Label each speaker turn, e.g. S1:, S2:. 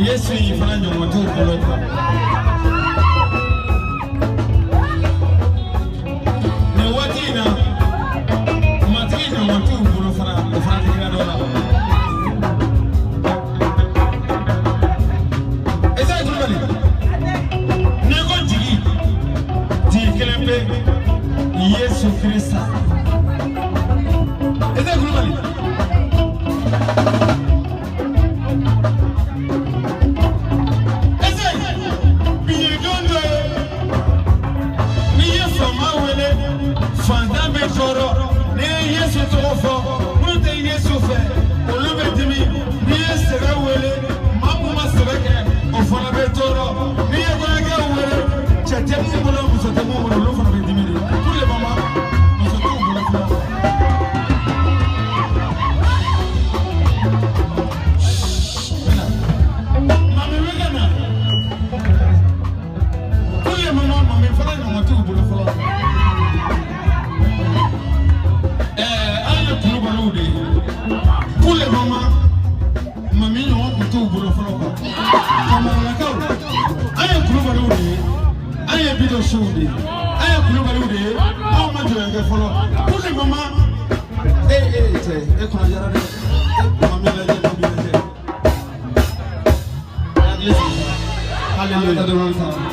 S1: Yesu in fana ɲɔgɔn t'u bolo quoi. Nin waati in na, matigi ɲɔgɔn t'u bolo fana, o fana digira dɔ la. Esayi Kulubali, n'i ko jigi, jigi kelen pe, Yesu Kirista. Esayi Kulubali. Esayi, bi ye don dɔ ye, n'i ye faama wele, fantan bɛ tɔɔrɔ. N'i ye Yesu tɔgɔ fɔ, minnu tɛ Yesu fɛ, olu bɛ dimi. N'i ye sɛbɛ wele, maa mun ma sɛbɛ kɛ, o fana bɛ tɔɔrɔ. N'i ye kɔɲɔkɛ wele, cɛ tɛ mun bolo, muso tɛ mun bolo, olu fana bɛ dimi de. Pour le moment, muso t'u bolo fɔlɔ. Mami bɛ ka na. Pour le moment, mami fana ɲɔgɔn t'u bolo fɔlɔ. Ɛɛ, an ye kulubaliw de ye. Pour le moment, mami ɲɔgɔn tun t'u bolo fɔlɔ quoi. Kamaralakaw, an ye kulubaliw de ye. An ye bidon siw de ye. An ye kulubaliw de ye. Anw ma jɔnya kɛ fɔlɔ. Pour le moment, e e cɛ, e kunna diyara dɛ. E mami lajɛ, mami lajɛ. Hakili sigi. Hallelujah.